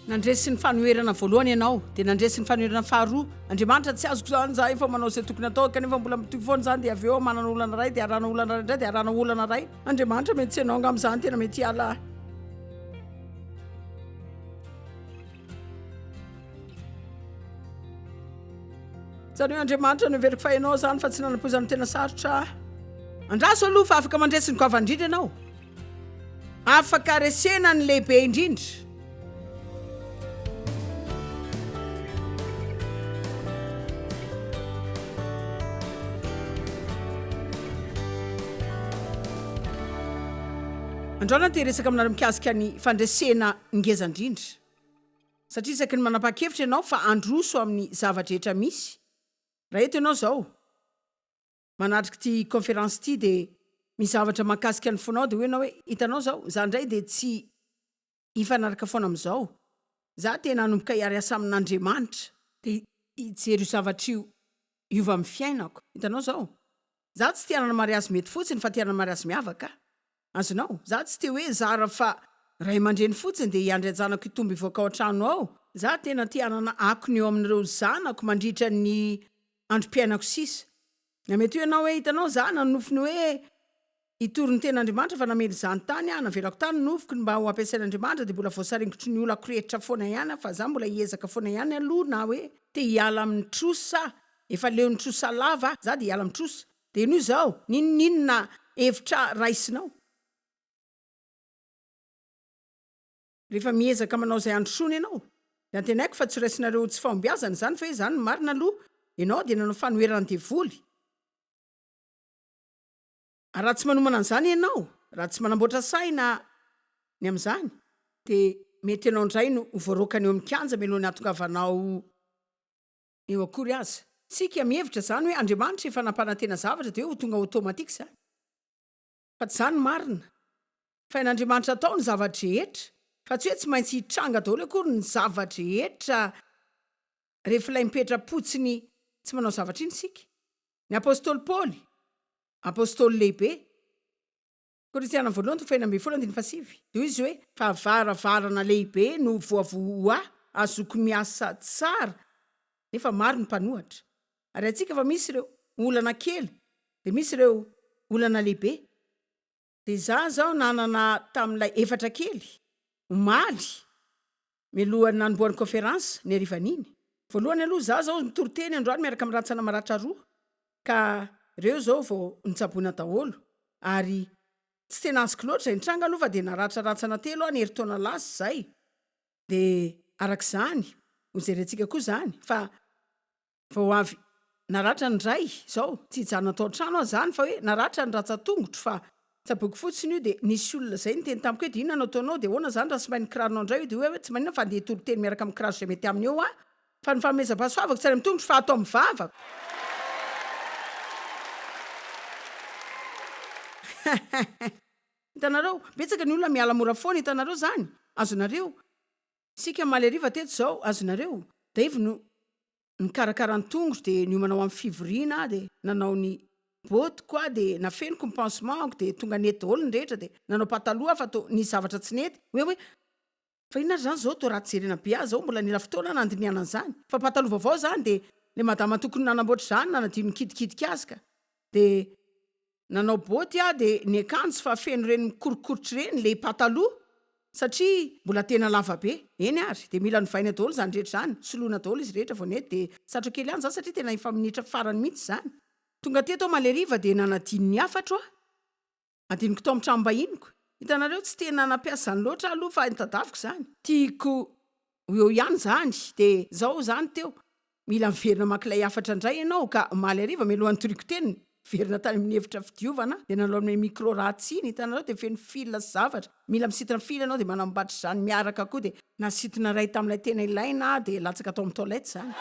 Nandresy ny fanoherana voalohany ianao, dia nandresy ny fanoherana faharoa. Andriamanitra, tsy azoko izany, izaho efa manao izay tokony atao, kanefa mbola mitohy foana izany, dia avy eo aho manana olana iray, dia arahana olana iray indray, dia arahana olana iray. Andriamanitra, mety tsy ianao angamba izany, tena mety hiala ahy. Izany hoe Andriamanitra no heveriko fa ianao izany fa tsy nanampoizana tena sarotra ahy. Andraso aloha fa afaka mandresy ny goavana indrindra ianao. Afaka resena ny lehibe indrindra. Androany aho te hiresaka aminareo mikasika ny fandresena ngeza indrindra. Satria isaky ny manapa-kevitra ianao fa handroso amin'ny zava-drehetra misy, raha eto ianao izao, manatrika ity conférence ity dia misy zavatra mahakasika ny fonao dia hoy ianao hoe, hitanao izao, izaho indray dia tsy hifanaraka foana amin'izao, izaho tena hanomboka hiara-hiasa amin'Andriamanitra, dia hijery io zavatra io hiova amin'ny fiainako, hitanao izao, izaho tsy te hanana mariazy mety fotsiny fa te hanana mariazy miavaka. Azonao? Za tsy te hoe zara fa ray aman-dreny fotsiny dia hiandry an-janako hitombo hivoaka ao an-trano ao. Za tena te hanana akony eo amin'ireo zanako mandritra ny androm-piainako sisa. Na mety ho ianao hoe, hitanao, za nanonofy ny hoe hitory ny tenin'Andriamanitra fa namely izany tany aho, navelako tany ny nofiko ny mba ho ampiasain'Andriamanitra dia mbola voasaringotry ny olako rehetra foana ihany aho fa za mbola hiezaka foana ihany aloha na hoe te hiala amin'ny trosa aho, efa leon'ny trosa lava aho, za dia hiala amin'ny trosa. Dia henoy izao, n'inon'inona hevitra raisinao. Rehefa miezaka manao izay handrosoana ianao, dia antenaiko fa tsy raisinareo ho tsy fahombiazana izany fa hoe izany no marina aloha, ianao dia nanao fanoherana ny devoly. Ary raha tsy manomana an'izany ianao, raha tsy manamboatra saina ny amin'izany, dia mety ianao indray no ho voaroakany eo amin'ny kianja mialohan'ny hahatongavanao eo akory aza. Tsika mihevitra zany hoe Andriamanitra efa nampanantena zavatra dia hoe ho tonga automatique zany. Fa tsy zany marina. Fa hain'Andriamanitra atao ny zava-drehetra. Fa tsy hoe tsy maintsy hitranga daholo akory ny zava-drehetra rehefa ilay mipetra-potsiny tsy manao zavatra iny isika. Ny apostoly Paoly, apostoly lehibe, Korintiana voalohany toko fahenina ambinifolo andininy fahasivy, dia hoy izy hoe, Fa varavarana lehibe no voavoha azoko miasa tsara, nefa maro ny mpanohatra. Ary haintsika fa misy ireo olana kely, dia misy ireo olana lehibe. Dia izaho izao nanana tamin'ilay efatra kely, omaly, mialohan'ny nanombohan'ny conférence, ny harivan'iny. Voalohany aloha, izaho izao nitory teny androany miaraka amin'ny rantsana maratra roa, ka ireo izao vao notsaboina daholo, ary tsy tena azoko loatra izay nitranga aloha fa dia naratra rantsana telo aho ny herintaona lasa izay, dia araka izany, hojerentsika koa izany, fa Vao avy naratra ny ray izao, tsy hijanona tao an-trano aho izany fa hoe naratra ny ratsan-tongotro fa tsaboiko fotsiny io dia nisy olona izay niteny tamiko hoe dia inona no ataonao dia ahoana izany raha simbain'ny kiraronao indray io dia hoy aho hoe tsy maninona fa andeha hitory teny miaraka amin'ny kiraro izay mety aminy eo aho fa ny fanomezam-pahasoavako tsy any amin'ny tongotro fa ato amin'ny vavako. Hitanareo? Betsaka ny olona miala mora foana, hitanareo izany? Azonareo? Isika omaly hariva teto izao, azonareo? Dave no nikarakara ny tongotro dia niomana ho amin'ny fivoriana aho dia nanao ny botiko aho dia nafeniko ny pansement-ko dia tonga nety daholo ny rehetra dia nanao pataloha aho fa toa nisy zavatra tsy nety hoe hoe fa inona ary izany izao toa ratsy jerena be aho izao mbola nila fotoana aho nandinihana an'izany fa pataloha vaovao izany dia ilay madama tokony nanamboatra izany nanadino nikidikitika azy ka dia Nanao boty aho dia niakanjo fa feno ireny mikorokorotra ireny le pataloha satria mbola tena lava be. Eny ary, dia mila novaina daholo izany rehetra izany, soloina daholo izy rehetra vao nety dia sarotra kely ihany izany satria tena efa minitra farany mihitsy izany. Tonga teto aho omaly hariva dia nanadino ny hafatro aho. Adinoko tao amin'ny tranom-bahiniko. Hitanareo, tsy tena nampiasa izany loatra aho aloha fa notadiaviko izany. Tiako ho eo ihany izany. Dia izao izany teo, mila miverina maka ilay hafatra indray ianao ka omaly hariva mialohan'ny nitoriako teny, niverina tany amin'ny efitra fidiovana aho, dia nanao an'ilay micro ratsy iny, hitanareo, dia feno fil sy zavatra. Mila misintona fil ianao dia manambatra izany miaraka koa dia nasintona iray tamin'ilay tena ilaina aho dia latsaka tao amin'ny toilette izany.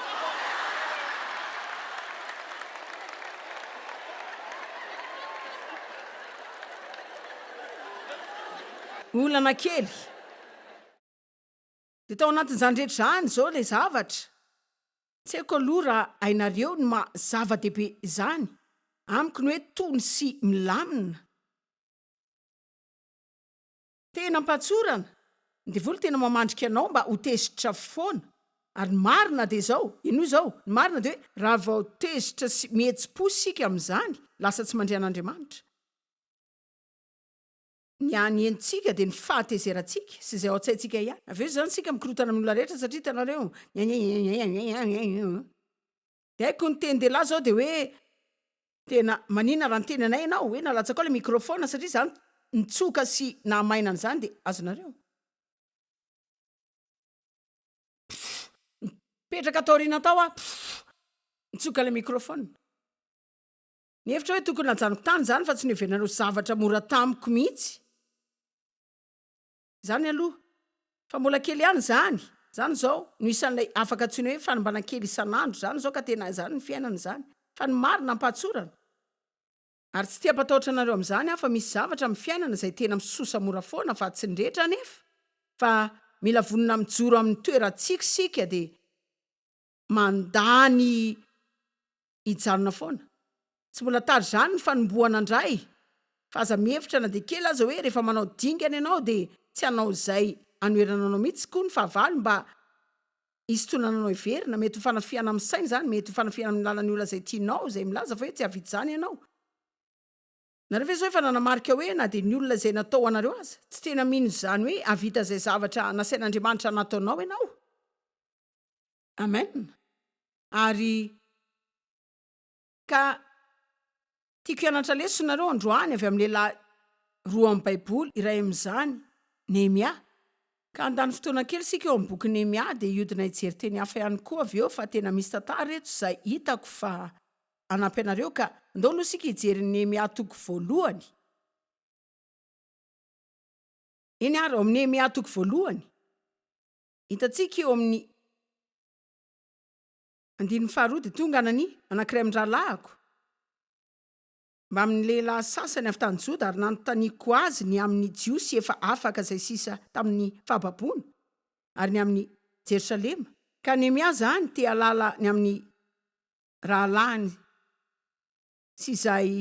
Olana kely. Dia tao anatin'izany rehetra izany izao ilay zavatra. Tsy haiko aloha raha hainareo ny maha zava-dehibe izany amiko ny hoe tony sy milamina. Tena am-pahatsorana. Ny devoly tena mamandrika anao mba ho tezitra foana. Ary ny marina dia izao, henoy izao, ny marina dia hoe raha vao tezitra sy mihetsi-po isika amin'izany, lasa tsy mandre an'Andriamanitra. Ny hany henontsika dia ny fahatezerantsika sy izay ao an-tsaintsika ihany. Avy eo izany isika mikorontana amin'ny olona rehetra satria hitanareo, Dia haiko ny tenin-dehilahy izao dia hoe tena manina raha niteny anay ianao hoe nalatsakao ilay microphone satria izaho nitsoka sy nahamaina an'izany dia azonareo. Pfff nipetraka tao aoriana tao aho, pfff nitsoka ilay microphone. Nihevitra hoe tokony najanoko tany izany fa tsy noheveranareo zavatra mora tamiko mihitsy izany aloha. Fa mbola kely ihany izany. Izany izao no isan'ilay afaka antsoina hoe fanimbana kely isan'andro izany izao ka tena izany ny fiainana izany. Fa ny marina am-pahatsorana. Ary tsy te hampatahotra anareo amin'izany aho fa misy zavatra amin'ny fiainana izay tena misosa mora foana fa tsy ny rehetra anefa. Fa mila vonona mijoro amin'ny toerantsika isika dia mandà ny hijanona foana. Tsy mbola tara izany ny fanombohana indray fa aza mihevitra na dia kely aza hoe rehefa manao dingana ianao dia tsy hanao izay hanoherana anao mihitsy koa ny fahavalo mba hisintonana anao hiverina. Mety ho fanafihana amin'ny saina izany, mety ho fanafihana amin'ny alalan'ny olona izay tianao izay milaza fa hoe tsy hahavita izany ianao. Nareo ve izao efa nanamarika hoe na dia ny olona izay natao ho anareo aza tsy tena mino izany hoe hahavita izay zavatra nasain'Andriamanitra nataonao ianao? Amen ary ka tiako hianatra lesona nareo androany avy amin'ny lehilahy roa amin'ny baiboly iray amin'izany Nehemia ka handany fotoana kely isika eo amin'ny boky Nehemia dia hiodina hijery teny hafa ihany koa avy eo fa tena misy tantara eto izay hitako fa hanampy anareo ka andao aloha isika hijery ny Nehemia toko voalohany eny ary ao amin'ny Nehemia toko voalohany Hitantsika eo amin'ny andininy faharoa dia tonga Anania, anankiray amin'ny rahalahiko, mbamin'ny lehilahy sasany avy tany Joda, ary nanontaniako azy ny amin'ny Jiosy efa afaka izay sisa tamin'ny fahababoana, ary ny amin'i Jerosalema. Ka Nehemia izany te hahalala ny amin'ny rahalahiny sy izay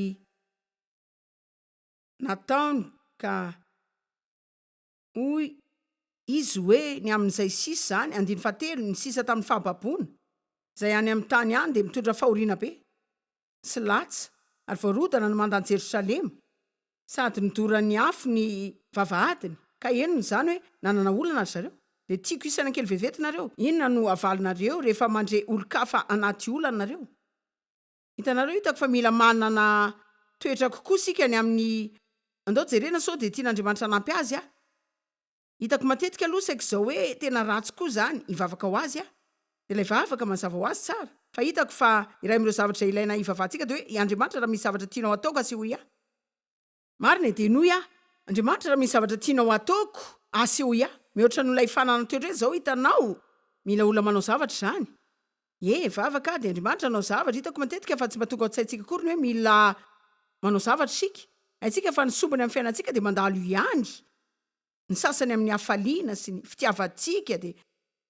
nataony, ka. Hoy izy hoe, Ny amin'izay sisa izany, andininy fahatelo, ny sisa tamin'ny fahababoana, izay any amin'ny tany any dia mitondra fahoriana be, sy latsa, ary voarodana ny mandan'i Jerosalema, sady nodoran'ny afo ny vavahadiny, ka henony izany hoe nanana olana ry zareo. Dia tiako hisaina kely vetivety nareo, inona no havalinareo rehefa mandre olon-kafa anaty olana nareo? Hitanareo, hitako fa mila manana toetra kokoa isika ny amin'ny, andao jerena sao dia tian'Andriamanitra hanampy azy aho. Hitako matetika aloha saika izao hoe tena ratsy koa izany, hivavaka ho azy aho. Dia ilay vavaka mazava ho azy tsara. Fa hitako fa iray amin'ireo zavatra ilaina hivavahantsika dia hoe, Andriamanitra raha misy zavatra tianao hataoko asehoy ahy. Marina e, dia henoy aho. Andriamanitra raha misy zavatra tianao hataoko asehoy ahy. Mihoatra noho ilay fananan-toetra hoe izao hitanao, mila olona manao zavatra izany. Ie, vavaka dia Andriamanitra hanao zavatra. Hitako matetika fa tsy mba tonga ao an-tsaintsika akory ny hoe mila manao zavatra isika. Haintsika fa ny sombiny amin'ny fiainantsika dia mandalo ihany. Ny sasany amin'ny hafaliana sy ny fitiavantsika dia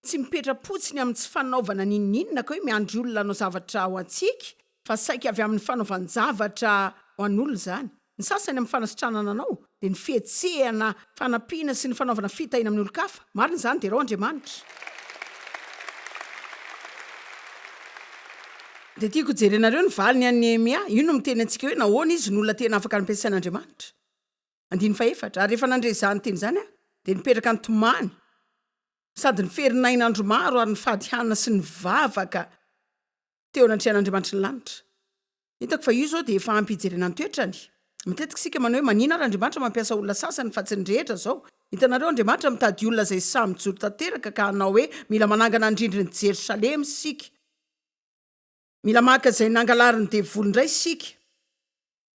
tsy mipetra-potsiny amin'ny tsy fanaovana n'inon'inona ka hoe miandry olona hanao zavatra ho antsika fa saika avy amin'ny fanaovan-javatra ho an'olona izany. Ny sasany amin'ny fanasitranana anao dia ny fihetsehana fanampiana sy ny fanaovana fitahiana amin'ny olon-kafa. Marina izany, derao Andriamanitra. Dia tiako hojerenareo ny valiny an'i Nehemia. Io no miteny antsika hoe nahoana izy no olona tena afaka nampiasain'Andriamanitra. Andininy fahefatra, Ary rehefa nandre izany teny izany aho, dia nipetraka nitomany, sady niferinaina andro maro ary nifady hanina sy nivavaka teo anatrehan'Andriamanitry ny lanitra. Hitako fa io izao dia efa ampy hijerena ny toetrany. Matetika isika manao hoe manina ary Andriamanitra mampiasa olona sasany fa tsy ny rehetra izao. Hitanareo, Andriamanitra mitady olona izay sahy mijoro tanteraka ka hanao hoe mila manangana ny rindrin'i Jerosalema isika. Mila maka izay nangalarin'ny devoly indray isika.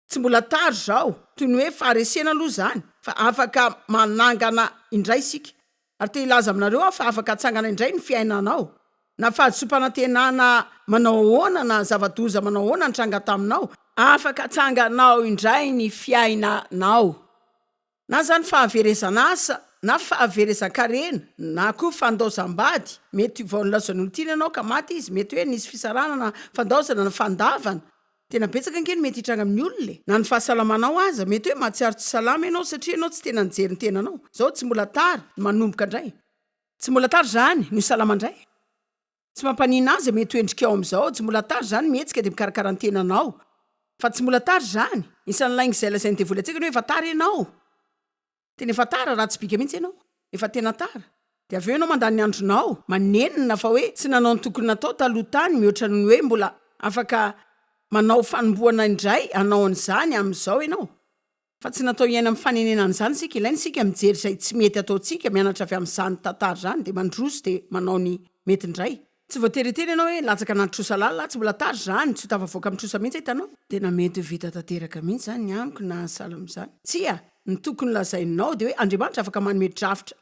Tsy mbola tara izao, toy ny hoe faharesena aloha izany, fa afaka manangana indray isika. Ary te hilaza aminareo aho fa afaka atsangana indray ny fiainanao. Na fahadisoam-panantenana manao ahoana na zava-doza manao ahoana nitranga taminao, afaka atsanganao indray ny fiainanao. Na izany fahaverezan'asa, na fahaverezan-karena, na koa fandaozam-bady, mety vao nilaozan'olon-tiana ianao ka maty izy, mety hoe nisy fisarahana na fandaozana na fandavana. Tena betsaka ange ny mety hitranga amin'ny olona e! Na ny fahasalamanao aza, mety hoe mahatsiaro tsy salama ianao satria ianao tsy tena nijery ny tenanao. Izao tsy mbola tara ny manomboka indray. Tsy mbola tara izany ny ho salama indray. Tsy mampaninona ahy izay mety ho endrikao amin'izao, tsy mbola tara izany mihetsika dia mikarakara ny tenanao. Fa tsy mbola tara izany. Isan'ny lainga izay lazain'ny devoly antsika ny hoe efa tara ianao. Tena efa tara ratsy bika mihitsy ianao. Efa tena tara. Dia avy eo ianao mandany ny andronao manenina fa hoe tsy nanao ny tokony natao taloha tany mihoatra ny hoe mbola afaka manao fanombohana indray hanao an'izany amin'izao ianao. Fa tsy natao hiaina amin'ny fanenenana izany isika. Ilaina isika mijery izay tsy mety ataontsika, mianatra avy amin'izany tantara izany dia mandroso dia manao ny mety indray. Tsy voatery hiteny ianao hoe latsaka anaty trosa lalina aho, tsy mbola tara izany, tsy ho tafavoaka amin'ny trosa mihitsy hitanao. Tena mety ho vita tanteraka mihitsy izany ny amiko na sahala amin'izany. Tsia, ny tokony lazainao dia hoe Andriamanitra afaka manome drafitra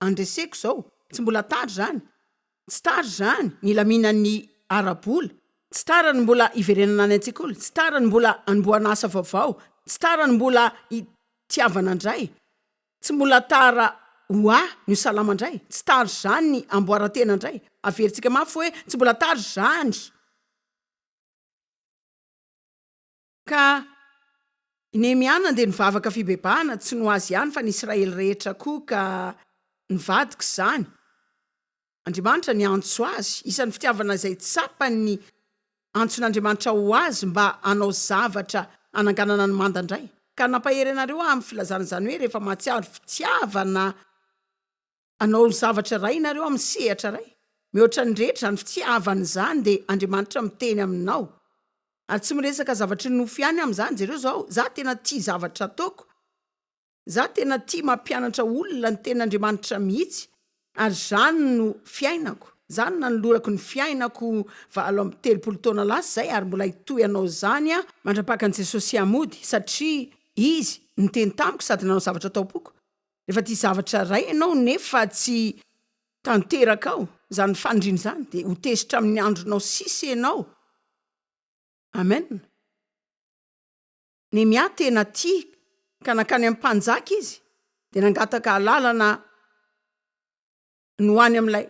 andreseko izao, tsy mbola tara izany, tsy tara izany ny hilaminan'ny ara-bola, tsy tara ny mbola hiverenana any an-tsekoly, tsy tara ny mbola hanombohana asa vaovao, tsy tara ny mbola hitiavana indray. Tsy mbola tara ho ahy ny ho salama indray, tsy tara izany ny hamboaran-tena indray. Averintsika mafy hoe tsy mbola tara izany. Ka i Nehemia nandeha nivavaka fibebahana, tsy ny ho azy ihany fa ny Israely rehetra koa ka nivadika izany. Andriamanitra niantso azy. Isan'ny fitiavana izay tsapany ny antson'Andriamanitra ho azy mba hanao zavatra hananganana ny manda indray. Ka nampahery anareo aho amin'ny filazana izany hoe rehefa mahatsiaro fitiavana hanao zavatra iray ianareo amin'ny sehatra iray, mihoatra ny rehetra izany fitiavana izany dia Andriamanitra miteny aminao. Ary tsy miresaka zavatry ny nofo ihany amin'izany. Jereo izao, za tena tia zavatra ataoko. Za tena tia mampianatra olona ny tenin'Andriamanitra mihitsy ary zany no fiainako, zany nanolorako ny fiainako 38 taona lasa izay ary mbola hitohy hanao izany aho mandrapakan'i Jesosy hamody satria Izy niteny tamiko sady nanao zavatra tao am-poko. Rehefa tia zavatra iray ianao nefa tsy tanterakao izany faniriana izany dia ho tezitra amin'ny andronao sisa ianao. Amen. Nehemia tena tia ka nankany amin'ny mpanjaka izy dia nangataka alalana ny ho any amin'ilay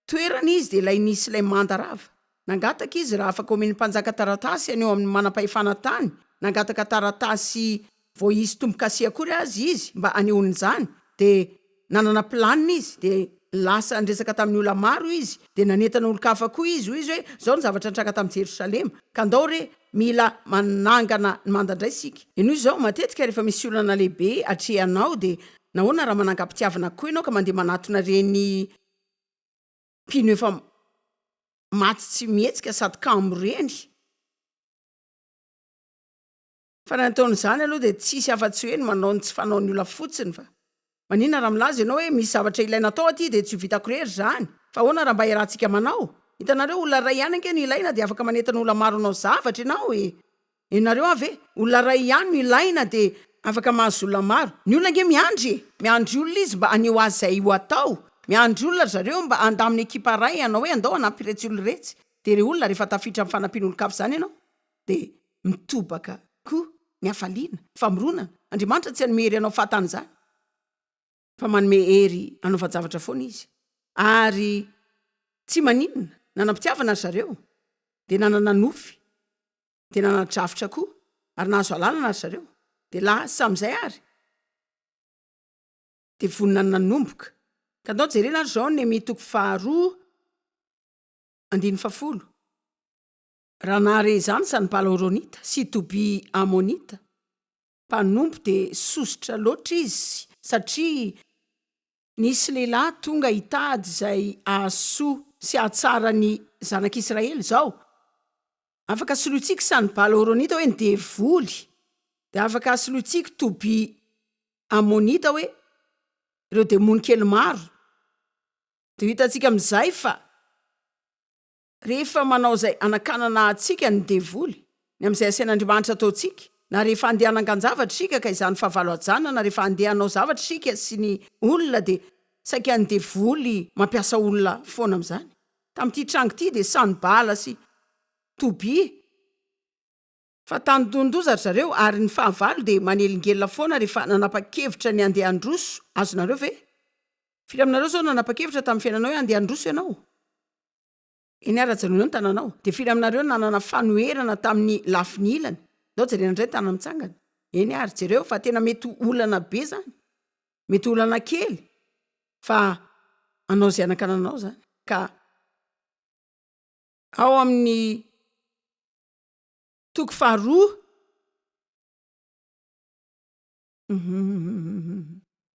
toerana izy dia ilay nisy ilay manda rava. Nangataka izy raha afaka omen'ny mpanjaka taratasy haneho amin'ny manam-pahefana tany. Nangataka taratasy voaisy tombo-kase akory aza izy mba hanehoana izany dia nanana planina izy dia lasa niresaka tamin'ny olona maro izy dia nanentana olon-kafa koa izy hoy izy hoe izao ny zavatra nitranga tamin'i Jerosalema ka ndao re mila manangana ny manda indray isika. Henoy izao, matetika rehefa misy olana lehibe atrehanao dia nahoana raha manangam-pitiavana koa ianao ka mandeha manatona ireny mpino efa maty tsy mihetsika sady kamo ireny? Fa raha ny ataon'izany aloha dia tsisy afa-tsy hoe ny manao ny tsy fanaon'ny olona fotsiny fa maninona raha milaza ianao hoe misy zavatra ilaina atao aty dia tsy ho vitako irery izany fa ahoana raha mba iarahantsika manao? Hitanareo olona iray ihany ange no ilaina dia afaka manentana olona maro hanao zavatra ianao e! Ianareo aho ve? Olona iray ihany no ilaina dia afaka mahazo olona maro. Ny olona ange miandry e! Miandry olona izy mba haneho azy izay ho atao. Miandry olona ry zareo mba handamina ekipa iray hanao hoe andao hanampy iretsy olona iretsy. Dia ireo olona rehefa tafiditra amin'ny fanampian'olon-kafa izany ianao dia mitobaka koa ny hafaliana, ny famoronana. Andriamanitra tsy hanome hery hanao fahatany izany, fa manome hery hanaovan-javatra foana Izy. Ary tsy maninona, nanam-pitiavana ry zareo, dia nanana nofy, dia nanana drafitra koa, ary nahazo alalana ry zareo. Dia lasa amin'izay ary, dia vonona ny nanomboka. Ka ndao jerena ary izao Nehemia toko faharoa, andininy fahafolo. Raha nahare izany Sanbala Horonita sy Tobia Amonita mpanompo dia sosotra loatra izy satria nisy lehilahy tonga hitady izay hahasoa sy hahatsara ny zanak'Israely. Izao, afaka solointsika Sanbala Horonita hoe ny devoly, dia afaka solointsika Tobia Amonita hoe ireo demony kely maro. Dia ho hitantsika amin'izay fa. Rehefa manao izay hanakanana antsika ny devoly, ny amin'izay asain'Andriamanitra ataontsika, na rehefa handeha hanangan-javatra isika ka izany fahavalo hajanona, na rehefa handeha hanao zavatra isika sy ny olona dia saika ny devoly mampiasa olona foana amin'izany. Tamin'ity tranga ity dia Sanbala sy Tobia fa tandindon-doza ry zareo ary ny fahavalo dia manelingelina foana rehefa nanapa-kevitra ny handeha handroso. Azonareo ve? Firy aminareo izao no nanapa-kevitra tamin'ny fiainanao hoe handeha handroso ianao? Eny ary ajanony eo ny tananao. Dia firy aminareo no nanana fanoherana tamin'ny lafiny ilany? Ndao jerena indray ny tanana mitsangana. Eny ary, jereo fa tena mety ho olana be izany. Mety ho olana kely fa anao izay anakananao izany. Ka ao amin'ny toko faharoa.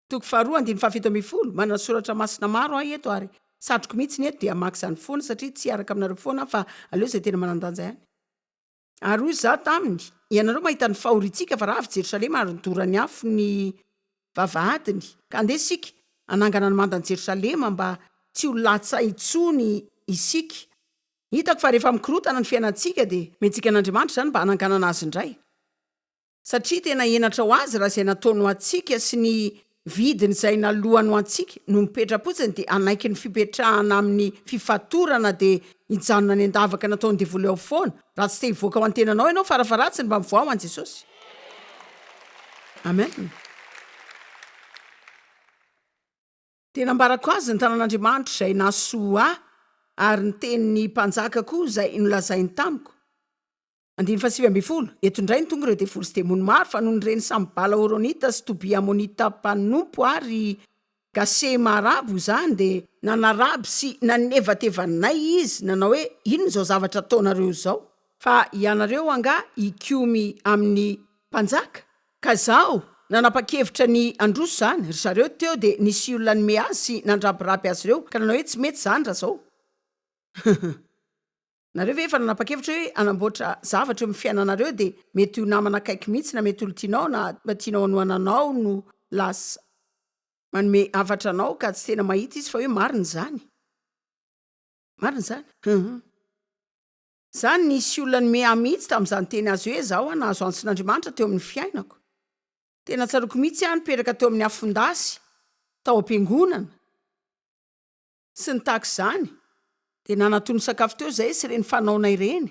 Toko faharoa andininy faha-17, Manana soratra masina maro aho eto ary satriko mihitsy ny eto dia hamaky izany foana satria tsy hiaraka aminareo foana aho fa aleo izay tena manan-danja ihany. Ary hoy izaho taminy, Ianareo mahita ny fahoriantsika fa rava i Jerosalema ary nodoran'ny afo ny vavahadiny, ka andeha isika hanangana ny mandan'i Jerosalema mba tsy ho latsa intsony isika. Hitako fa rehefa mikorontana ny fiainantsika dia omentsika an'Andriamanitra izany mba hananganana azy indray. Satria tena henatra ho azy raha izay nataony ho antsika sy ny vidiny izay nalohany ho antsika no mipetra-potsiny dia hanaiky ny fipetrahana amin'ny fifatorana dia hijanona any an-davaka nataon'ny devoly ao foana. Raha tsy te hivoaka ho an'ny tenanao ianao farafaharatsiny mba mivoaha ho an'i Jesosy. Amen. Dia nambarako azy ny tanan'Andriamanitra izay nahasoa ahy ary ny tenin'ny mpanjaka koa izay nolazainy tamiko. Andininy faha-19, Eto indray no tonga ireo devoly sy demony maro, fa nony ren'i Sanbala Horonita sy Tobia Amonita mpanompo ary Gasema Arabo izany, dia nanaraby sy nanevateva anay izy, nanao hoe, Inona izao zavatra ataonareo izao? Fa ianareo angaha hikomy amin'ny mpanjaka? Ka izaho nanapa-kevitra ny handroso izany, ry zareo teo dia nisy olona nime azy sy nandrabiraby azy ireo, ka nanao hoe, Tsy mety izany raha izao. Nareo ve efa nanapa-kevitra hoe hanamboatra zavatra eo amin'ny fiainanareo dia mety ho namana akaiky mihitsy na mety olon-tianao na mba tianao hanohana anao no lasa manome hafatra anao ka tsy tena mahita izy fa hoe marina izany? Marina izany? Hum. Izany nisy olona nome ahy mihitsy tamin'izany teny azy hoe izaho aho nahazo antson'Andriamanitra teo amin'ny fiainako. Tena tsaroako mihitsy aho nipetraka teo amin'ny afon-dasy tao am-piangonana. Sy ny tahaka izany, dia nanatono sakafo teo izahay sy ireny fanaonay ireny,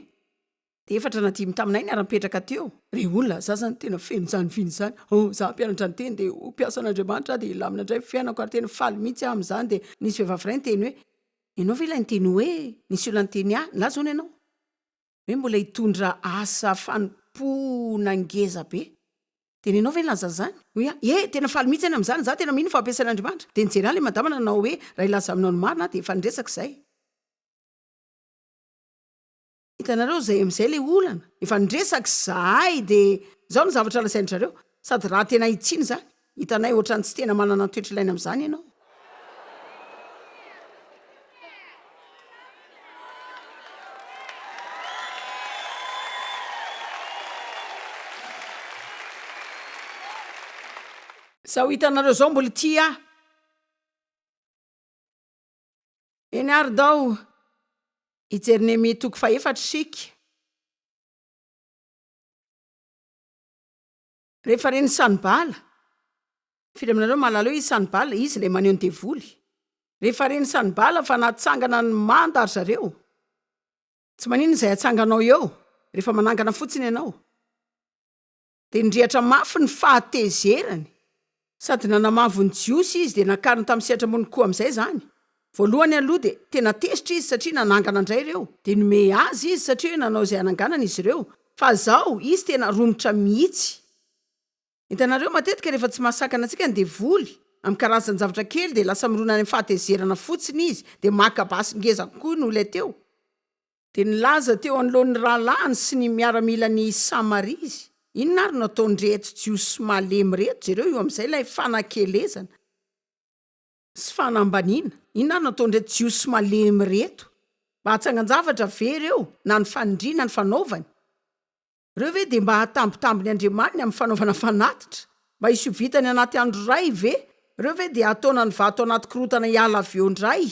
dia efatra na dimy taminay niara-nipetraka teo. Ry olona, za zany tena feno izany vina izany, oh, za mpianatra ny teny dia ho mpiasan'Andriamanitra aho dia hilamina indray ny fiainako ary tena faly mihitsy aho amin'izany, dia nisy vehivavy iray niteny hoe, ianao ve ilay niteny hoe nisy olona niteny ahy, nilaza hono ianao hoe mbola hitondra asa fanompoana ngeza be. Dia nenao ve nilaza an'izany? Hoy aho, Ie, tena faly mihitsy aho ny amin'izany, izaho tena mino fa ampiasain'Andriamanitra. Dia nijery ahy ilay madama nanao hoe, Raha hilaza aminao ny marina aho dia efa niresaka izay. Hitanareo, izay amin'izay ilay olana. Efa niresaka izahay dia izao no zavatra lazain-dry zareo, sady raha tena hitsiana izany, hitanay ohatran'ny tsy tena manana ny toetra ilaina amin'izany ianao. Zao hitanareo zao mbola tia ahy. Eny ary ndao hijery Nehemia toko fahefatra isika. Rehefa ren'i Sanbala, firy aminareo mahalala hoe i Sanbala, izy ilay maneho ny devoly. Rehefa ren'i Sanbala fa natsangana ny manda ry zareo, tsy maninona izay atsanganao eo, rehefa manangana fotsiny ianao. Dia nirehatra mafy ny fahatezerany, sady nanamavo ny Jiosy izy, dia nakariny tamin'ny sehatra ambony koa amin'izay izany. Voalohany aloha dia tena tezitra izy satria nanangana indray ireo. Dia nomey azy izy satria hoe nanao izay hananganana izy ireo. Fa izao, izy tena romotra mihitsy. Hitanareo, matetika rehefa tsy mahasakana antsika ny devoly, amin'ny karazan-javatra kely dia lasa mirona any amin'ny fahatezerana fotsiny izy, dia maka basy ngeza kokoa noho ilay teo. Dia nilaza teo anoloan'ny rahalahiny sy ny miaramilan'i Samaria izy, Inona ary no ataon'ireto Jiosy malemy ireto? Jereo io amin'izay ilay fanakelezana sy fanambaniana. Inona ary no ataon'ireto Jiosy malemy ireto? Mba hatsangan-javatra ve ireo, na ny fanindriana ny fanaovany? Ireo ve dia mba hahatambitamby ny andriamaniny amin'ny fanaovana fanatitra? Mba hisy ho vitany anaty andro iray ve? Ireo ve dia hataona ny vato anaty korontana hiala avy eo indray?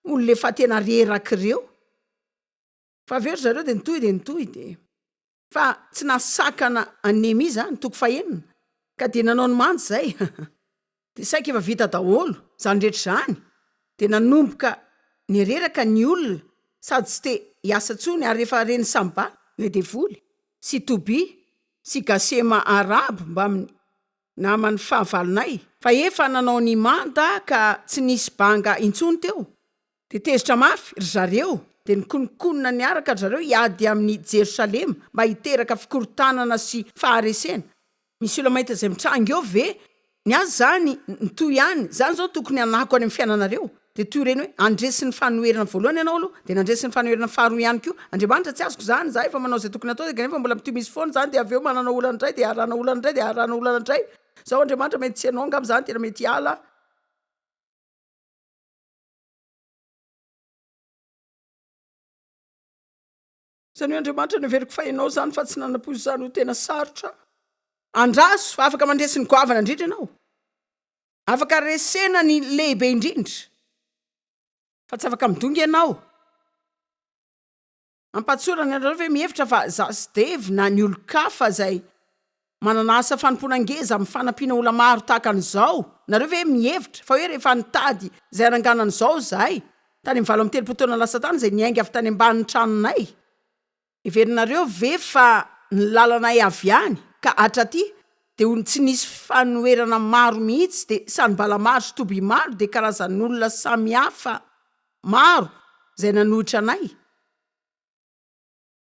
Olona efa tena reraka ireo. Fa avy eo ry zareo dia nitohy dia nitohy dia. Fa tsy nahasakana an'i Nehemia izany, toko fahenina. Ka dia nanao ny manda izay. Dia saika efa vita daholo izany rehetra izany. Dia nanomboka nireraka ny olona sady tsy te hiasa intsony ary rehefa ren'i Samba, ilay devoly, sy Tobia sy Gasema Arabo mbamin'ny naman'ny fahavalonay fa efa nanao ny manda ka tsy nisy banga intsony teo, dia tezitra mafy ry zareo. Dia nikononkonona niaraka ry zareo hiady amin'i Jerosalema mba hiteraka fikorontanana sy faharesena. Misy olona mahita izay mitranga eo ve? Ny azy izany mitohy ihany. Izany izao tokony hanako any amin'ny fiainanareo. Dia toy ireny hoe handresy ny fanoherana voalohany ianao aloha, dia nandresy ny fanoherana faharoa ihany koa. Andriamanitra tsy azoko izany, izaho efa manao izay tokony hatao kanefa mbola mitohy misy foana izany, dia avy eo manana olana indray, dia arahana olana indray, dia arahana olana indray. Izao Andriamanitra mety tsy ianao angamba izany tena mety hiala. Izany hoe Andriamanitra noheveriko fa ianao izany fa tsy nanampoizina izany ho tena sarotra. Andraso fa afaka mandresy ny goavana indrindra ianao. Afaka resena ny lehibe indrindra. Fa tsy afaka midongy ianao. Ampatsorana ianareo ve mihevitra fa za sy Dave na ny olon-kafa izay manana asa fanompoana ngeza amin'ny fanampiana olona maro tahaka an'izao, nareo ve mihevitra fa hoe rehefa nitady izay hanangana an'izao izahay, tany amin'ny 38 taona lasa tany izay niainga avy tany ambanin'ny tranonay, heverinareo ve fa ny lalanay avy any ka hatraty dia ho tsy nisy fanoherana maro mihitsy, dia sanibala maro sy toby maro, dia karazan'olona samihafa maro izay nanohitra anay?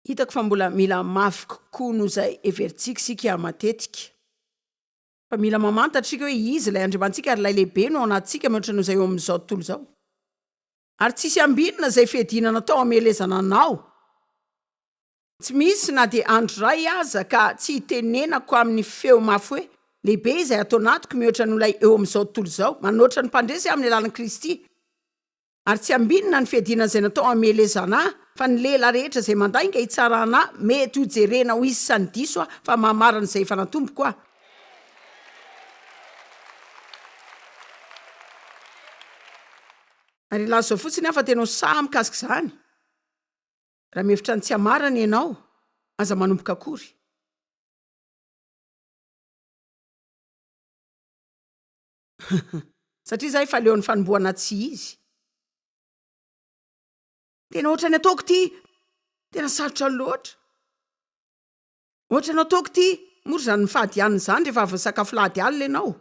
Hitako fa mbola mila mafy kokoa noho izay heverintsika isika matetika. Fa mila mamantatra isika hoe Izy ilay Andriamanitsika ary ilay Lehibe no ao anatintsika mihoatra noho izay eo amin'izao tontolo izao. Ary tsy hisy ambinina izay fiadiana natao hamelezana anao. Tsy misy na dia andro iray aza ka tsy hitenenako amin'ny feo mafy hoe, Lehibe izay ato anatiko mihoatra noho ilay eo amin'izao tontolo izao. Manoatra ny mpandresy aho amin'ny alalan'i Kristy. Ary tsy ambinina ny fiadiana izay natao hamelezana ahy, fa ny lela rehetra izay mandainga hitsarana ahy, mety ho jerena ho isan'ny diso aho, fa mahamarina izay efa natomboko aho. Ary hilaza izao fotsiny aho fa tena ho sahy mikasika izany, raha mihevitra ny tsy hamarana ianao, aza manomboka akory. Satria za efa leon'ny fanombohana tsy izy. Tena ohatran'ny ataoko ity tena sarotra loatra. Ohatran'ny ataoko ity mora izany mifady hanina izany rehefa avy nisakafo lahady alina ianao.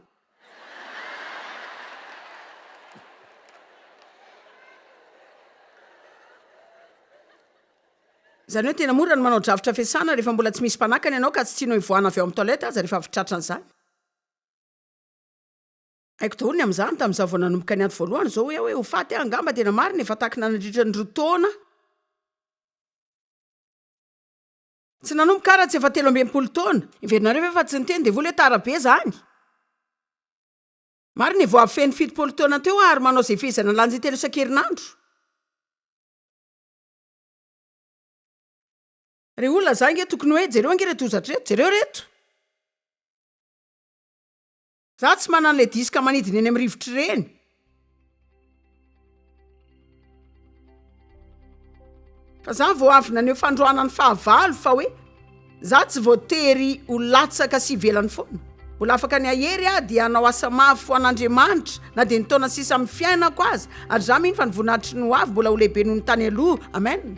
Izany hoe tena mora ny manao drafitra fiasana rehefa mbola tsy misy mpanakana ianao ka tsy tianao hivoahana avy ao amin'ny toilette aza rehefa avy tratran'izany. Haiko daholo ny amin'izany, tamin'izaho vao nanomboka niady voalohany izao hoe aho hoe ho faty aho angamba, tena marina efa takina nandritra ny roa taona. Tsy nanomboka aho raha tsy efa 63 taona. Heverinareo ve fa tsy niteny devoly hoe tara be izany? Marina e, vao avy feno 70 taona teo aho ary manao izay fehezana lanja intelo isan-kerinandro. Ry olona, za ange tokony hoe, jereo ange ireto hozatra ireto, jereo ireto! Za tsy manana ilay disque manidina eny amin'ny rivotra ireny. Fa za vao avy naneho fandroana ny fahavalo fa hoe za tsy voatery ho latsaka sy ivelany foana. Mbola afaka ny hahery aho dia hanao asa mafy ho an'Andriamanitra na dia ny taona sisa amin'ny fiainako aza. Ary za mino fa ny voninahitry ny ho avy mbola ho lehibe noho ny tany aloha. Amen.